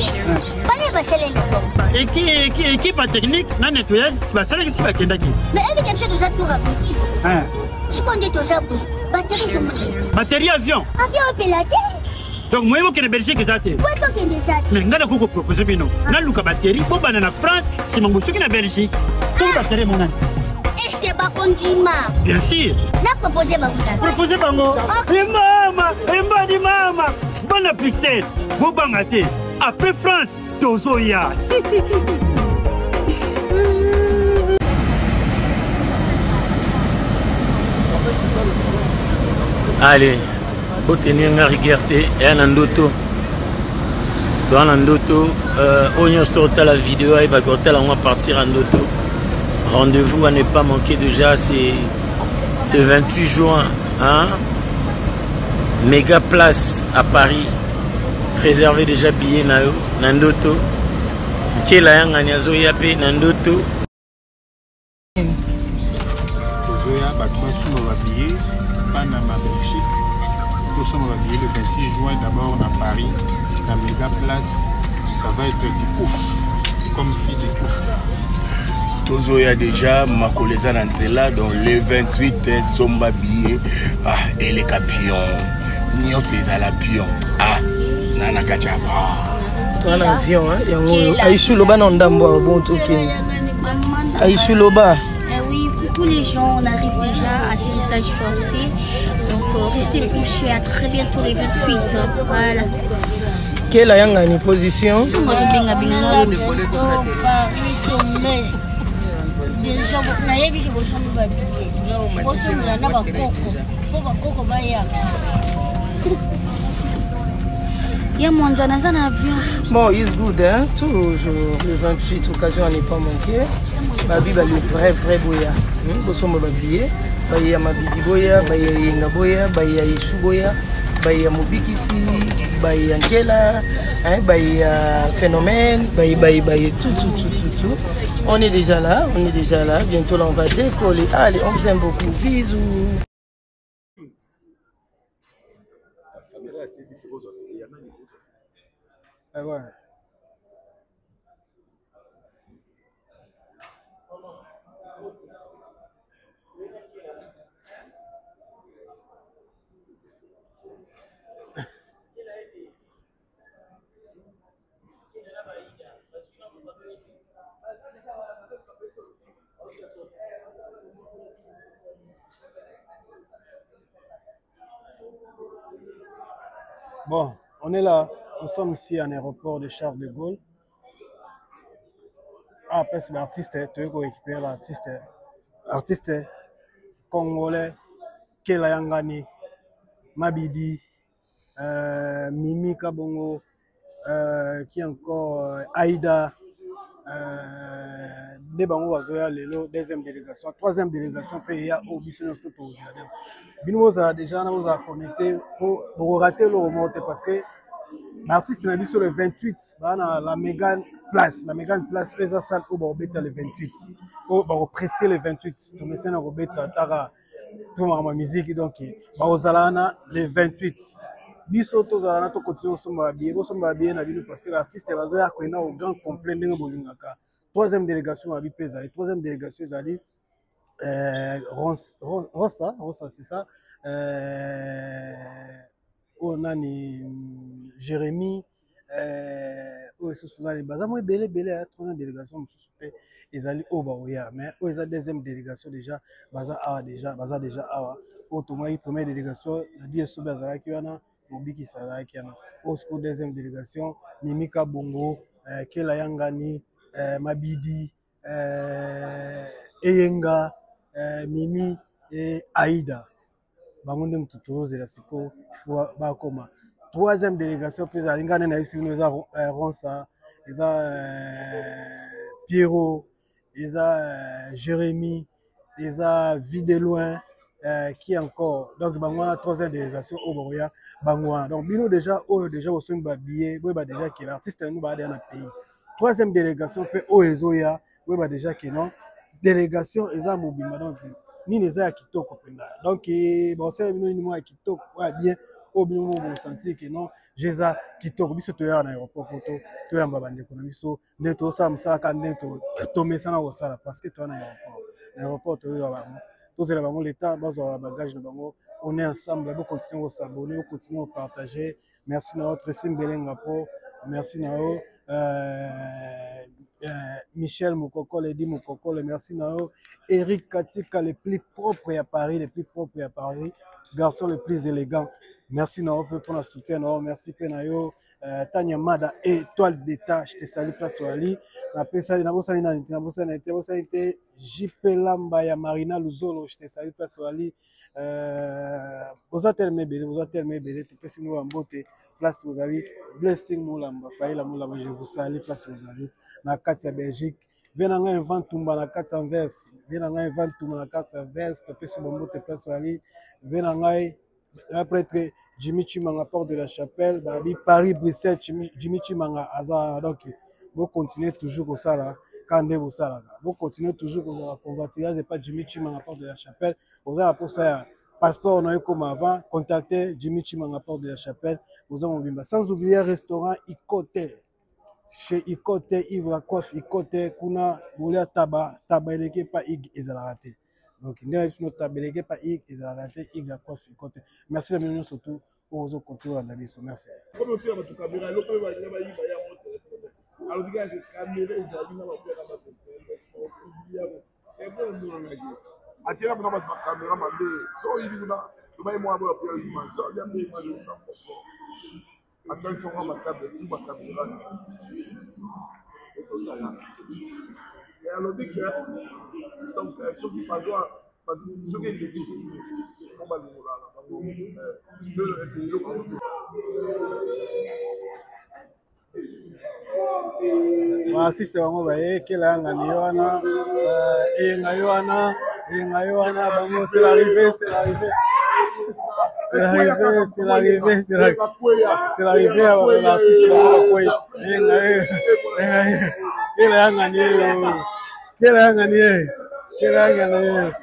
te bale basaleli équipe ya technique na nettoyage basalaki si bakendaki. Mais ebike biso toza tour ya midi, sikoyo nde toza boye, batterie ezomona te. Batterie avion? Avion opela te. Donc moyen bokende Belgique eza te? Po tokende eza te. Mais ngai nakoki kopropose bino naluka batterie, bobanda na France, nsima bosoki na Belgique soki batterie emonani. Est-ce bakondima? Bien sûr. Na propose bango. Na propose bango. Emama embadi mama, bana Bruxelles, bobanga te, après France tozoya. Allez, botenir nga rigueur te, eya na ndoto, toza na ndoto. Oyo nyonso totala video, ayebaki kotala yango à partir ya ndoto. Rendez-vous à ne pas manquer déjà, c'est 28 juin, hein? Méga Place à Paris. Réservez déjà billet na yo na ndoto. Nkela yangani azoya mpe na ndoto. Tozoya, bato basomba babillet Panama, Belgique, tosomba babillet le 28 juin d'abord na Paris, na Méga Place. Ça va être du ouf, comme fille de ouf. Tozoya déjà, makolo eza na nzela. Donc le 28, somba billet. Ah, eleka bion nyonso, ezala bion. Ah, na na kati ya toza na avion yango oyo. Aisu, loba na ndambo awa. Bon, tokende. Aisu, loba. Eh oui, coucou les gens, on arrive déjà à atterrissage forcé. Donc restez branchés, à très bientôt les 28. Voilà. Kela yangani position. Bazobenga benga. Déjà nayebi ke bosombi babillet, bosomela na bakoko, fo bakoko baya. Ya mwanza, naza na avion. Bon, is good, hein? Toujours le 28, occasion à ne pas manquer. Babi ba le vrai vrai boya. Bosomba babillet, baye ya mabidi boya, baye ya yenga boya, baye ya yesu boya, baye ya mobikisi, baye ya nkela, hein, baye ya phénomène, baye baye baye, tout tout tout tout tout. On est déjà là, on est déjà là. Bientôt là, on va décoller. Allez, on vous aime beaucoup. Bisous. Eh ouais. Bon, on est là, nous sommes ici à l'aéroport de Charles de Gaulle. Ah, parce que l'artiste, tu veux récupérer l'artiste, artiste congolais, Kela Yangani, Mabidi, Mimi Kabongo, qui encore, Aïda, nde bango bazoya lelo, deuxième délégation. Troisième délégation mpe eya oyo biso nyonso tozela. Bino bozala déjà wana, bozala connecté po bokorater eloko moko te, parce que baartiste na biso le 28 baa na la Mégane Place. La Mégane Place oyo eza salle oyo bakobeta le 28, oyo bakopresse le 28. Tomesana kobeta taka to makambo ya miziki, donc bakozala wana le 28. Biso tozala na tokontinue kosomba babillet, bosomba babillet na bino, parce que baartiste bazoya koyenda au grand complet ndenge bolingaka. Troisième délégation babi mpe ezali, troisième délégation ezali Rosa, Rosa, c'est ça, oyo nani, Jérémy, oyo susu nani, baza mo ebele ebele ya troisième délégation mosusu mpe ezali oyo bakoya. Mais oyo eza deuxième délégation, déjà baza awa, déjà baza déjà awa. Oyo tomonaki première délégation na di esobe azalaki wana, mobikisi azalaki wana. Oyo sikoyo deuxième délégation: Mimika Bongo, Kela Yangani, Mabidi, Eyenga, Mimi e Aida. Bango nde moto tozozela sikoyo, ifo bakoma. Troisième délégation mpe ezali, ngai nde nayebisi bino, eza Ronsa, eza Pierrot, eza Jérémy, eza Vie de loin, qui encore. Donc bango wana troisième délégation oyo bakoya, bango wana. Donc bino déjà oyo déjà bosombi babillet, boyeba déjà ke artiste na bino baa deya na pays. Troisième délégation mpe oyo ezoya, boyeba déjà ke non, délégation eza mobimba. Donc nini eza ya kitoko mpenza, donc bakosala bino nini moko ya kitoko oyo ya bien. Oyo bino moko bosentir que non, jeza kitoko. Biso toyaka na aéroport po toyamba bandeko na biso nde tosala mosala kaka nde tomesana kosala parce que toya na aéroport. Na aéroport toyoka bango, tozela bango le temps bazwa bagage na bango. On est ensemble, bocontinue kosabonner, bocontinue kopartager. Merci na yo Tracy Mbelenga po, merci na yo Michel Mokokole, Edi Mokokole, merci na yo Eric Katika, le plus propre ya Paris, le plus propre ya Paris, garçon le plus élégant. Merci na yo mpe mpona soutien na yo, merci mpe na yo Tania Mada, étoile d'état, je te salue place Wali. Napesali nabosani nani te, nabosani te, nabosani te JP Lamba ya Marina Luzolo, je te salue place Wali. Boza telema ebele, boza telema ebele, topesi bino bambote place bozali. Blessing Mulamba, Faila Mulamba, je vous salue place bozali na kati ya Belgique. Vie na ngai Evan Tumba na kati ya Anvers, vie na ngai Evan Tumba na kati ya Anvers, topesi bambote place bozali. Vie na ngai prêtre Jimmy Chimanga, porte de la chapelle, babi Paris Bruxelles, Jimmy Chimanga aza. Donc bo continuer toujours kosala kaka nde bosalaka, bo continuer toujours kozala convoitirage epa Jimmy Chimanga, porte de la chapelle. Oza na posa ya passeport na ekoma avant, contacter Jimmy Chimanga, porte de la chapelle, oza mobimba. Sans oublier restaurant Ikote, chez Ikote, Yves la coiffe Ikote, kuna bolia taba taba eleki epa ig ezalaka te. Donc nde na biso taba eleki epa ig ezalaka te, Yves la coiffe Ikote. Merci na bino nyonso tu oyo ozo continue kolanda biso. Merci. Atiela kuna bato bakamera mabe so oyibi kuna lobai mwa boya pia yuma so ya mbe mwa na moko attention nga bakable tu bakamera etozala e alobi ke donc soki bazwa soki eleki po balongola na bango eloko. Baartiste bango baye kela yangani ye wana, eyenga ye wana, eyenga ye wana bango. C'est l'arrivée, c'est l'arrivée, c'est l'arrivée, c'est l'arrivée, c'est l'arrivée ya baartiste bango bakwei. Eyenga ye, eyenga ye, kela yangani ye, kela yangani ye, kela yangani ye.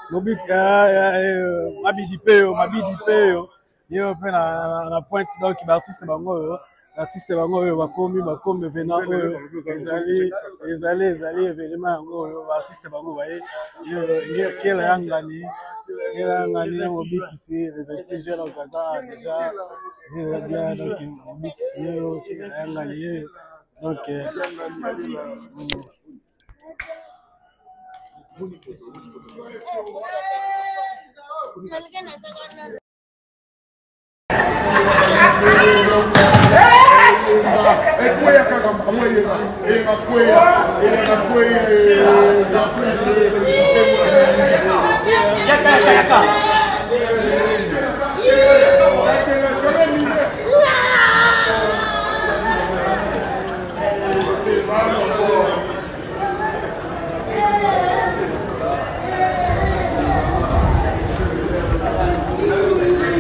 Mobiki mabidi mpe yo, mabidi mpe yo, ye mpe na pointe. Donc baartiste bango oyo, artiste bango oyo bakomi, bakomi événement oyo ezali, ezali, ezali événement yango oyo baartiste bango baye. Kela yangani, kela yangani na mobikisi le 28 juin. Donc aza déjà bien, donc mobikisi yeyo, kela yangani yeyo. Donc Ekweya kaka makambo eyenga eyenga kweya eyenga kweya. Yaka yaka yaka.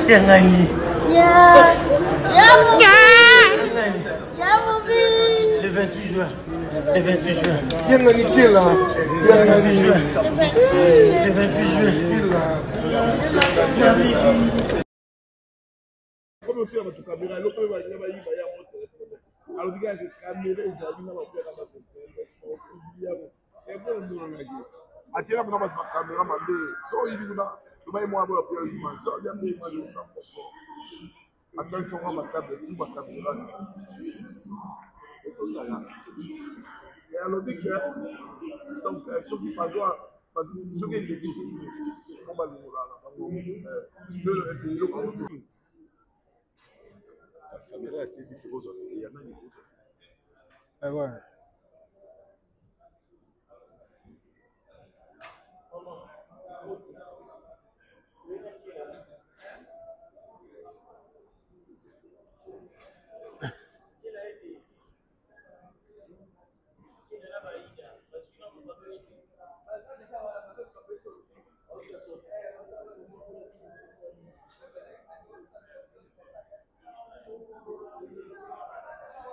Yangani. Ya. Ya Ya Mobi. Le 28 juin. Le 28 juin. Yangani kila. Le 28 juin. Le 28 juin. Comme otia bato kamera eloko oyo balinga bayiba yango telefone alobi kaka kamera ezali na bapiaka bato yango emonanaki atiela kuna bato bakamera mabe so oyibi kuna lobai mwa boya pia yuma so ya mbe mwa na moko attention nga bakable tu bakamera etozala e alobi ke donc soki bazwa soki eleki po balongola na bango eloko. Eh ouais.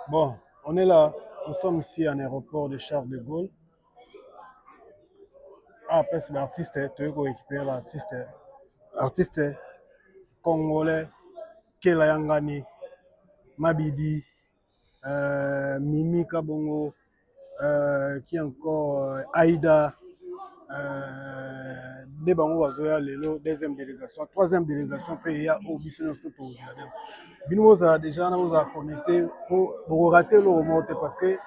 Bon, on est là, nous sommes ici à l'aéroport de Charles de Gaulle. Ah, après, c'est l'artiste, tu veux récupérer l'artiste. Artiste congolais Kela Yangani, Mabidi, Mimi Kabongo, qui encore Aïda, nde bango bazoya lelo deuxième délégation, troisième délégation mpe eya oyo biso nyonso tozela. Bino bozala déjà wana, bozala connecté po bokorater eloko moko te, parce que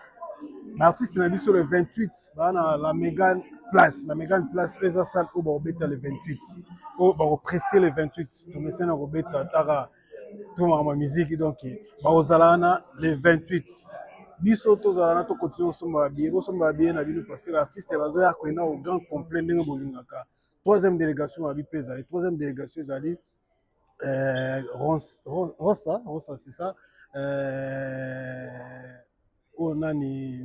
baartiste na biso le 28 baa na la Mégane Place. La Mégane Place oyo eza salle oyo bakobeta le 28, oyo bakopresser le 28. Tomesana na kobeta taka to makambo ya miziki, donc bakozala wana le 28. Biso tozala na tocontinuer kosomba babillet, bosomba babillet na bino, parce que baartiste bazoya koyenda au grand complet ndenge bolingaka. Troisième délégation babi mpe ezali, troisième délégation ezali Rosa, Rosa, c'est ça, oyo nani,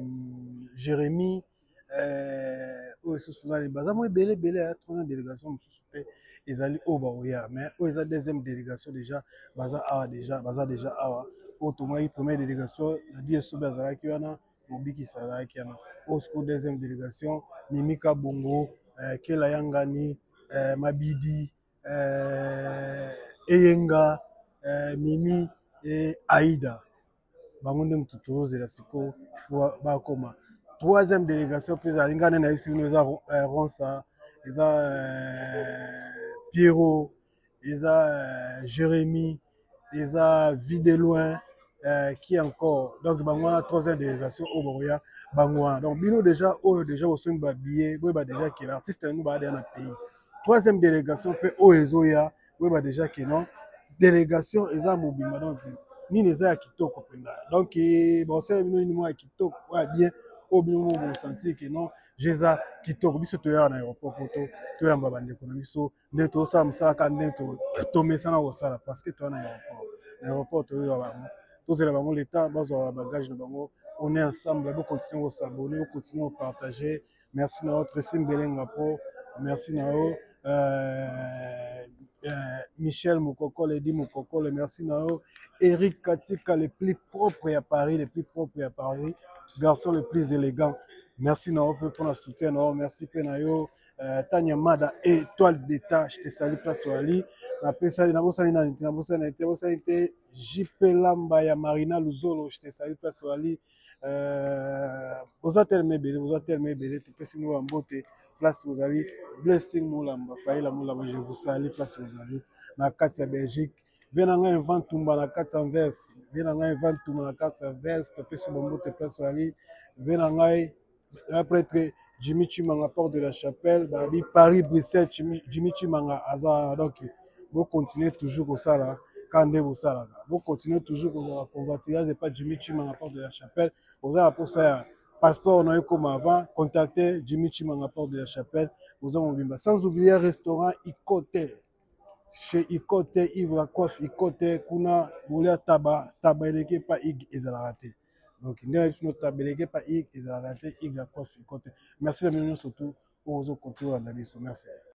Jérémie, oyo lisusu nani, baza mo ebele ebele ya troisième délégation mosusu mpe ezali oyo bakoya. Mais oyo eza deuxième délégation, déjà baza awa, déjà baza déjà awa. Oyo tomonaki première délégation na di Esobe azalaki wana, Mobikisi azalaki wana. Oyo sikoyo deuxième délégation: Mimika Bongo, Kela Yangani, Mabidi, Eyenga, Mimi e Aida. Bango nde motu tozozela sikoyo, fo bakoma. Troisième délégation mpe ezali, ngai nde nayebisi bino, eza Ronsa, eza Pierrot, eza Jérémie, eza Vie de loin, qui encore. Donc bango wana troisième délégation oyo bakoya, bango wana. Donc bino déjà oyo déjà bosombi babillet, boyeba déjà ke artiste yango baa déjà na pays. Troisième délégation mpe oyo ezoya, boyeba déjà ke non, délégation eza mobimba. Donc nini eza ya kitoko mpenza, donc bakosala bino nini moko ya kitoko, oyo ya bien, oyo bino moko bosentir ke non, je eza kitoko. Biso toyaka na aéroport po toyamba bandeko na biso nde tosala mosala kaka ndenge tomesana kosala, parce que toya na aéroport. Na aéroport toyoka bango, tozela bango le temps bazwa bagage na bango. On est ensemble, bocontinuer kos'abonner, bocontinuer kopartager. Merci na yo Tracy Mbelenga po, merci na yo Michel Mokokole, Edi Mokokole, merci na yo Eric Katika, le plus propre ya Paris, le plus propre ya Paris, garçon le plus élégant. Merci na yo mpe mpona soutien na yo. Merci mpe na yo Tania Mada, étoile d'état, je te salue place oali. Napesali, nabosani nani te, nabosani te, nabosani te JP Lamba ya Marina Luzolo, je te salue place oali. Boza telema ebele, boza telema ebele, topesi bino bambote place bozali. Blessing Mulamba, Faila Mulamba, je vous salue place bozali na kati ya Belgique. Vie na ngai Evan Tumba na kati ya Anvers, vie na ngai Evan Tumba na kati ya Anvers, topesi bambote place ozali. Vie na ngai prêtre Jimmy Chimanga, porte de la Chapelle, babi Paris, Bruxelles, Jimmy Chimanga aza wana. Donc bocontinuer toujours kosala ka nde bosalaka, bocontinuer toujours kozala convoiturage epa Jimmy Chimanga, porte de la Chapelle. Oza na mposa ya passeport na yo ekoma avant, contacte Jimmy Chimanga, porte de la Chapelle. Boza mobimba, sans oublier restaurant Ikote, chez Ikote Yves la coiffe Ikote. Kuna bolia taba, taba eleki epa ig ezalaka te. Donc nde na biso, taba eleki epa ig ezalaka te. Yves la coiffe Ikote, merci na bino nyonso tu oyo ozocontinuer kolanda biso. Merci.